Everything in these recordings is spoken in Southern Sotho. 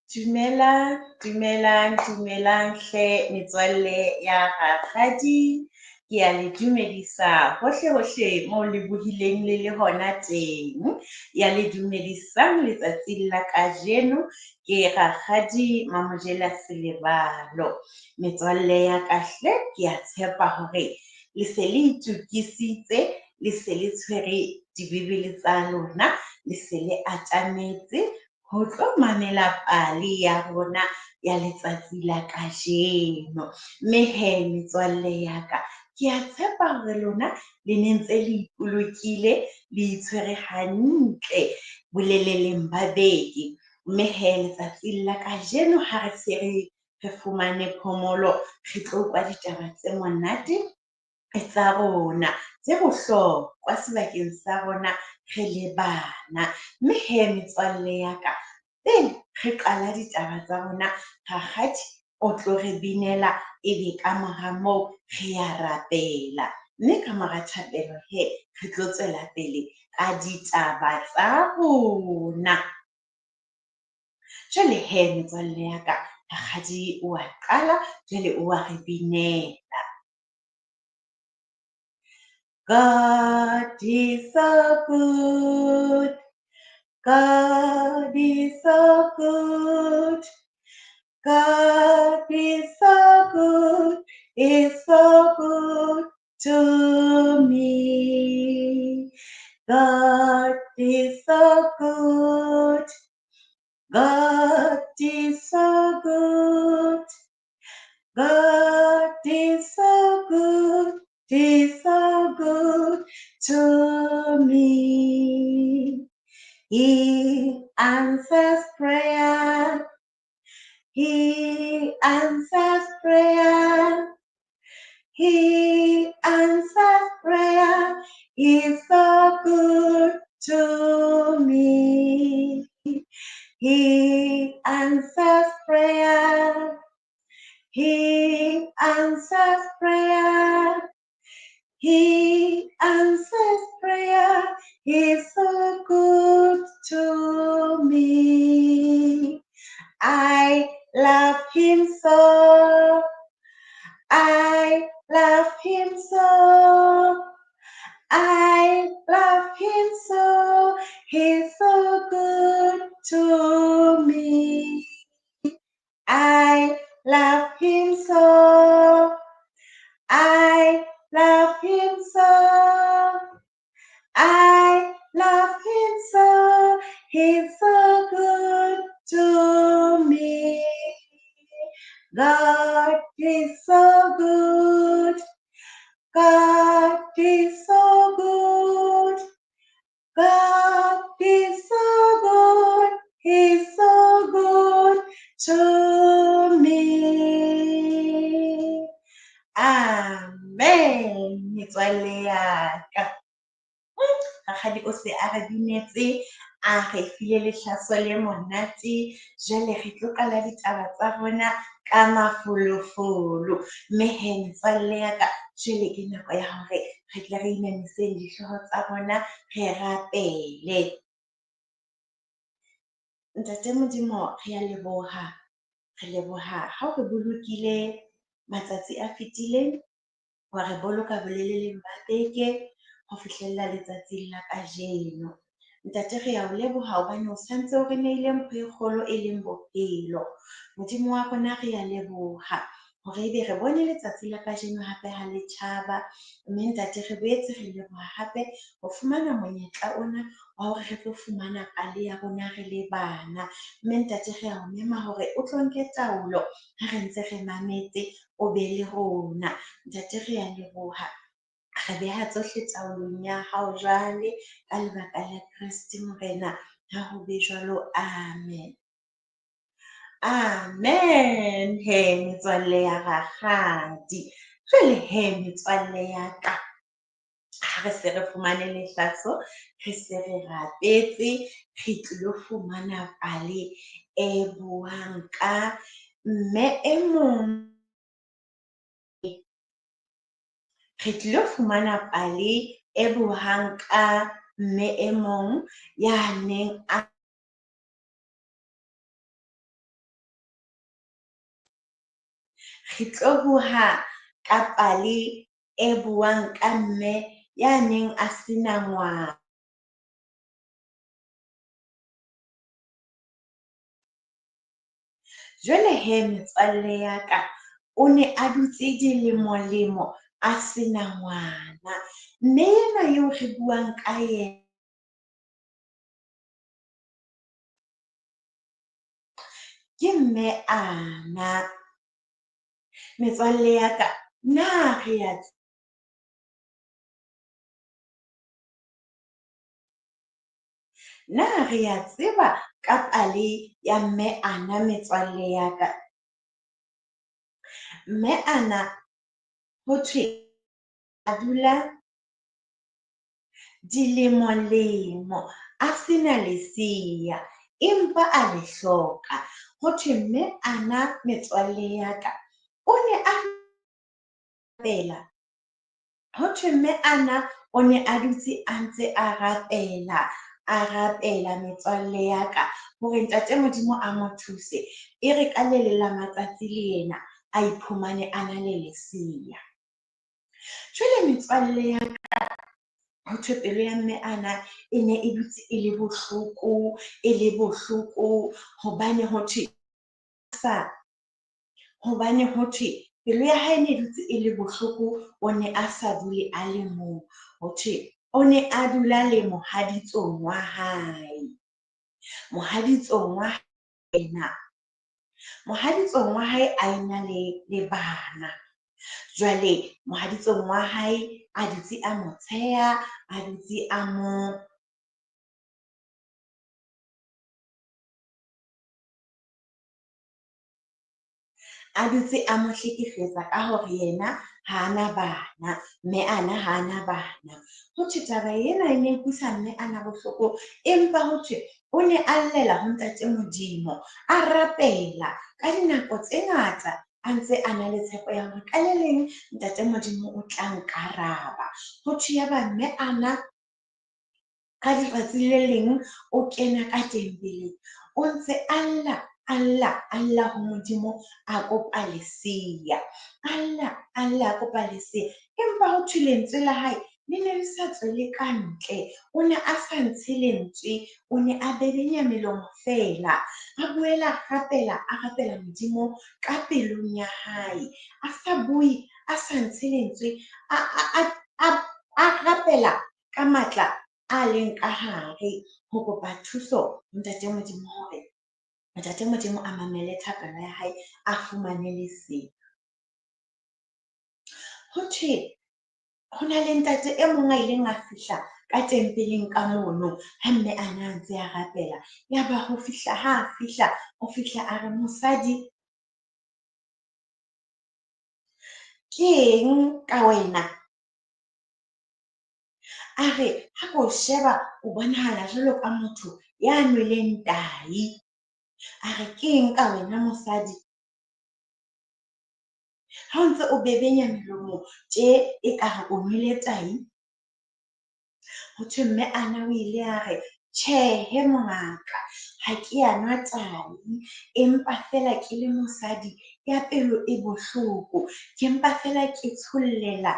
Dumelang, dumelang, dumelang hle metswalle ya rakgadi. Ke a le dumedisa hohle hohle moo le bohileng le le hona teng. Ya le dumedisang letsatsing la kajeno ke rakgadi Mamojela Selebalo. Metswalle ya ka hle ke a tshepa hore le se le itokisitse, le se le tshwere dibebele tsa lona, le se le atametse ho tlo mamela pale ya rona ya letsatsi la kajeno. Mme hee metswalle ya ka, ke a tshepa hore lona le ne ntse le ipolokile le itshwere hantle boleleleng ba beke. Mme he letsatsing la kajeno ha re se re re fumane phomolo, re tlo utlwa ditaba tse monate tsa rona tse bohlokwa sebakeng sa rona re le bana. Mme he metswalle ya ka pele re qala ditaba tsa rona, rakgadi o tlo re binela ebe kamora moo re a rapela. Mme kamora thapelo he re tlo tswela pele ka ditaba tsa rona. Jwale he metswalle ya ka, rakgadi o a qala jwale o wa re binela. God is so good. God is so good. God is so good. Is so good to me. God is so good. God is so good. God is so good. Is so good to me. He answers prayer. He answers prayer. He answers prayer. He's so good to me. He answers prayer. He answers prayer. He answers prayer. He's so good to me. I love him so. I love him so. I love him so. He's so good to me. I love him so. I love him so. I love him so. He's so good to me. God is so good. God is so good. God is so good. He's so good to me. Amen. Metswalle ya ka. Rakgadi o se a re binetse, a re file lehlaso le monate. Jwale re tlo qala ditaba tsa rona ka mafolofolo. Mme he metswalle ya ka, jwale ke nako ya hore re tle re inamiseng dihlooho tsa rona, re rapele. Ntate Modimo, re a leboha. Re leboha ha o re bolokile matsatsi a fetileng, wa re boloka boleleleng ba beke ho fihlella letsatsing la kajeno. Ntate re a o leboha hobane o santse o re neile mpho e kgolo e leng bophelo. Modimo wa rona re a leboha hore ebe re bone letsatsi la kajeno hape ha le tjhaba. Mme ntate re boetse re leboha hape ho fumana monyetla ona wa hore re tlo fumana pale ya rona re le bana. Mme ntate re a o mema hore o tlo nke taolo ha re ntse re mametse, o be le rona. Ntate re a leboha. Re beha tsohle taolong ya hao jwale ka lebaka la Kreste Morena. Ha ho be jwalo. Amen. Amen he metswalle ya rakgadi. Jwale he metswalle ya ka, ha re se re fumane lehlaso, re se re rapetse, re tlilo fumana pale e buang ka mme e mong. Re tlilo fumana pale e buang ka mme e mong ya neng a Re tlo bua ka pale e buang ka mme ya neng a sena ngwana. Jwale he metswalle ya ka, o ne a dutse dilemolemo a sena ngwana. Mme enwa eo re buang ka yena ke Mme Anna. Metswalle ya ka na re a na re a tseba ka pale ya Mme Anna metswalle ya ka? Mme Anna ho thwe a dula dilemolemo a sena lesea, empa a le hloka. Ho thwe Mme Anna metswalle ya ka o ne a ho thwe Mme Anna o ne a dutse a ntse a rapela, a rapela metswalle ya ka hore ntate Modimo a mo thuse. E re ka le leng la matsatsi le yena a iphumane a na le lesea. Jwale metswalle ya ka ho thwe pelo ya mme ana e ne e dutse e le bohloko, e le bohloko hobane ho thwe sa hobane ho thwe pelo ya hae e ne dutse e le bohloko. O ne a sa dule a le mong. Ho thwe o ne a dula le mohaditsong wa hae. Mohaditsong wa ena mohaditsong wa hae a ena le bana. Jwale mohaditsong wa hae a dutse a mo tsheha, a dutse a mo a dutse a mo hlekefetsa ka hore yena ha ana bana. Mme Anna ha ana bana. Ho thwe taba ena e ne utlwisa mme Anna bohloko, empa ho thwe o ne a llela ho ntate Modimo. A rapela ka dinako tse ngata a ntse a na le tshepo ya hore ka le leng ntate Modimo o tla nkaraba. Ho thwe yaba mme Anna ka letsatsi le leng o kena ka tempeleng, o ntse a lla a lla a lla ho Modimo a kopa lesea. A lla a lla a kopa lesea. Empa ho thwe lentswe la hae le ne le sa tswele ka ntle. O ne a sa ntshe lentswe, o ne a bebenya melomo feela. A boela a rapela a rapela Modimo ka pelong ya hae. A sa bue, a sa ntshe lentswe, a rapela ka matla a leng ka hare ho kopa thuso ho ntate Modimo hore ntate Modimo a mamele thapelo ya hae, a fumane lesea. Ho thwe ho na le ntate e mong a ileng a fihla ka tempeleng ka mono ha mme ana a ntse a rapela. Yaba ho fihla ha fihla o fihla a re, "Mosadi ke eng ka wena?" A re ha ko sheba o bonahala jwalo ka motho ya nweleng tahi. A re ke eng ka wena mosadi? Ha o ntse o bebenya melomo tje ekare o nwele tahi. Ho thwe mme Anna o ile a re, "Tjhehe mongaka, ha ke a nwa tahi, empa feela ke le mosadi ya pelo e bohloko. Ke mpa feela ke tshollela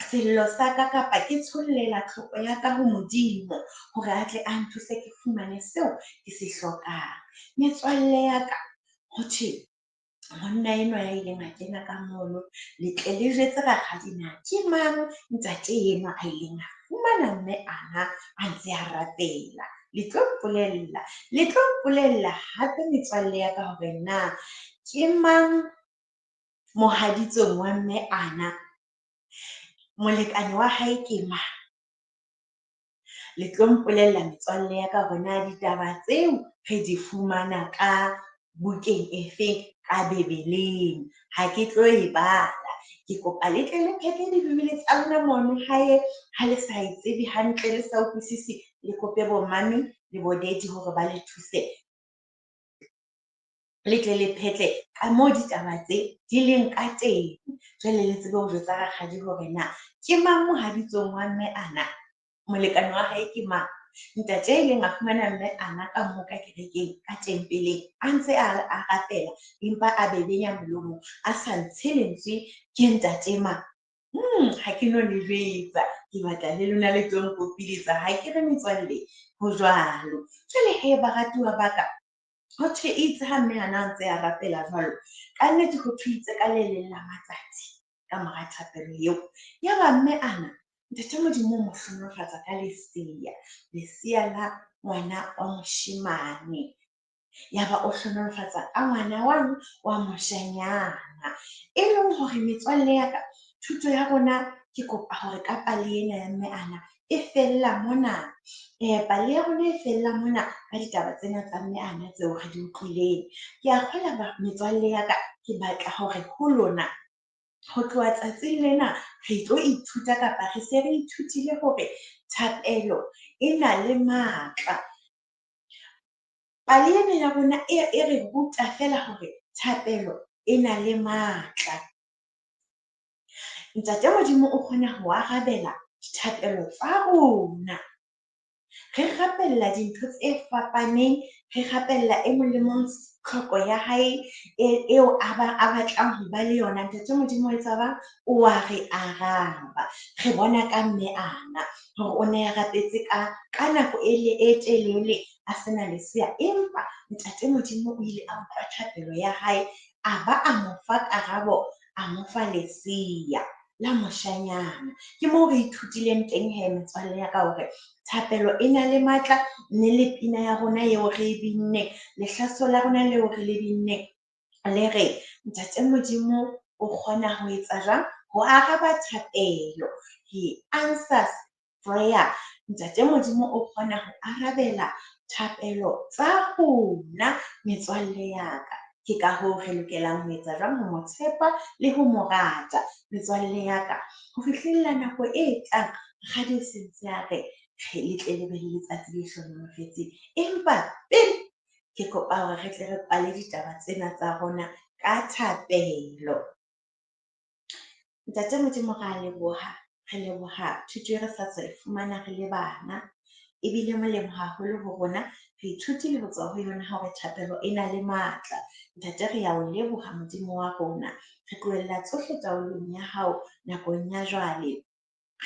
sello sa ka kapa ke tshollela tlhoko ya ka ho Modimo hore atle a nthuse ke fumane seo ke se hlokang." Metswalle ya ka ho thwe monna enwa ya ileng a kena ka mono le tle le jwetse rakgadi na ke mang ntate enwa a ileng a fumana mme Anna a ntse a rapela. Le tlo mpolella le tlo mpolella hape metswalle ya ka hore na ke mang mohaditsong wa mme Anna. Molekane wa hae ke mang? Le tlo mpolella metswalle ya ka hore na ditaba tseo re di fumana ka bukeng efeng ka Bebeleng. Ha ke tlo e bala. Ke kopa le tle le phetle dibebele tsa lona mono hae. Ha le sa e tsebe hantle, le sa utlwisisi, le kope bo mommy le bo daddy hore ba le thuse. Le tle le phetle ka moo ditaba tse di leng ka teng. Jwale le tsebe ho jwetsa rakgadi hore na ke mang mohaditsong wa mme Anna, molekane wa hae ke mang. Ntate a ileng a fumana mme ana ka moo ka kerekeng, ka tempeleng, a ntse a rapela empa a bebenya molomo, a sa ntshe lentswe, ke ntate mang? Ha ke no le jwetsa, ke batla le lona le tlo nkopiletsa. Ha ke re metswalle, ho jwalo. Jwale he baratuwa ba ka, ho thwe itse ha mme ana a ntse a rapela jwalo, ka nnete ho thwe itse ka le leng la matsatsi ka mora thapelo eo, ya ba mme ana Ntate Modimo o mo hlohonolofatsa ka lesea, lesea la ngwana wa moshemane. Ya ba o hlohonolofatsa ka ngwana wane wa moshanyana. E leng hore metswalle ya ka, thuto ya rona ke kopa hore ka pale ena ya mme ana e fella mona. Pale ya rona e fella mona ka ditaba tsena tsa mme ana tseo re di utlwileng. Ke a kgolwa metswalle ya ka, ke batla hore ho lona ho tloha tsatsing lena re tlo ithuta kapa re se re ithutile hore thapelo e na le matla. Pale ena ya rona e re ruta feela hore thapelo e na le matla. Ntate Modimo o kgona ho arabela dithapelo tsa rona. Re rapella dintho tse fapaneng, re rapella e mong le mong tlhoko ya hae eo a batlang ho ba le yona. Ntate Modimo o etsa jwang? O wa re araba. Re bona ka mme ana hore o ne a rapetse ka nako e telele a sena lesea, empa Ntate Modimo o ile a utlwa thapelo ya hae, a ba a mo fa karabo, a mo fa lesea la moshanyana. Ke moo re ithutileng teng he metswalle ya ka hore thapelo e na le matla, mme le pina ya rona eo re e binneng, lehlaso la rona leo re le binneng le re Ntate Modimo o kgona ho etsa jwang? Ho araba thapelo. He answers prayer. Ntate Modimo o kgona ho arabela thapelo tsa rona metswalle ya ka. Ke ka hoo re lokelang ho etsa jwang? Ho mo tshepa le ho mo rata metswalle ya ka. Ho fihlella nako e tlang, rakgadi o sentse a re re le tle le be le letsatsi le hlohonolofetseng. Empa pele ke kopa hore re tle re kwale ditaba tsena tsa rona ka thapelo. Ntate Modimo re a leboha, re leboha thuto e re sa tswa e fumana re le bana. Ebile molemo haholo ho rona. Re ithutile ho tswa ho yona hore thapelo e na le matla. Ntate re a o leboha Modimo wa rona. Re tlohella tsohle taolong ya hao nakong ya jwale.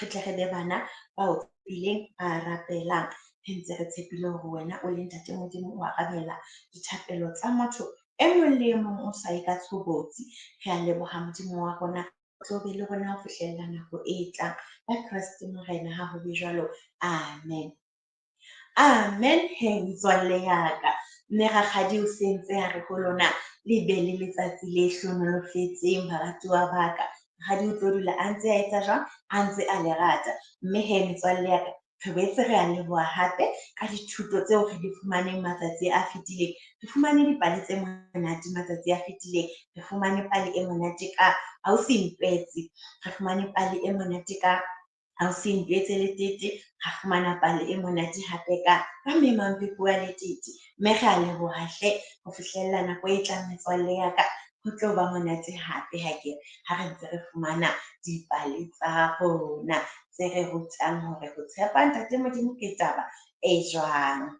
Re tle re be bana ba o tshepileng, ba rapelang. Re ntse re tshepile hore wena o le Ntate Modimo o arabela dithapelo tsa motho e mong le e mong o sa ye ka tshobotsi. Re a leboha Modimo wa rona. O tlo be le rona ho fihlella nako e tlang. Ka Kreste Morena ha ho be jwalo. Amen. Amen he metswalle ya ka. Mme rakgadi o sentse a re ho lona le be le letsatsi le hlohonolofetseng baratuwa ba ka. Rakgadi o tlo dula a ntse a etsa jwang? A ntse a le rata. Mme he metswalle ya ka, re boetse re a leboha hape ka dithuto tseo re di fumaneng matsatsi a fetileng. Re fumane dipale tse monate matsatsi a fetileng. Re fumane pale e monate ka Ausi Mpetse. Re fumane pale e monate ka Ausi Mpetse Letete. Ra fumana pale e monate hape ka Mme Mampepe wa Letete. Mme re a leboha hle ho fihlella nako e tlang metswalle ya ka. Ho tlo ba monate hape ha ke ha re ntse re fumana dipale tsa rona tse re rutang hore ho tshepa Ntate Modimo ke taba e jwang.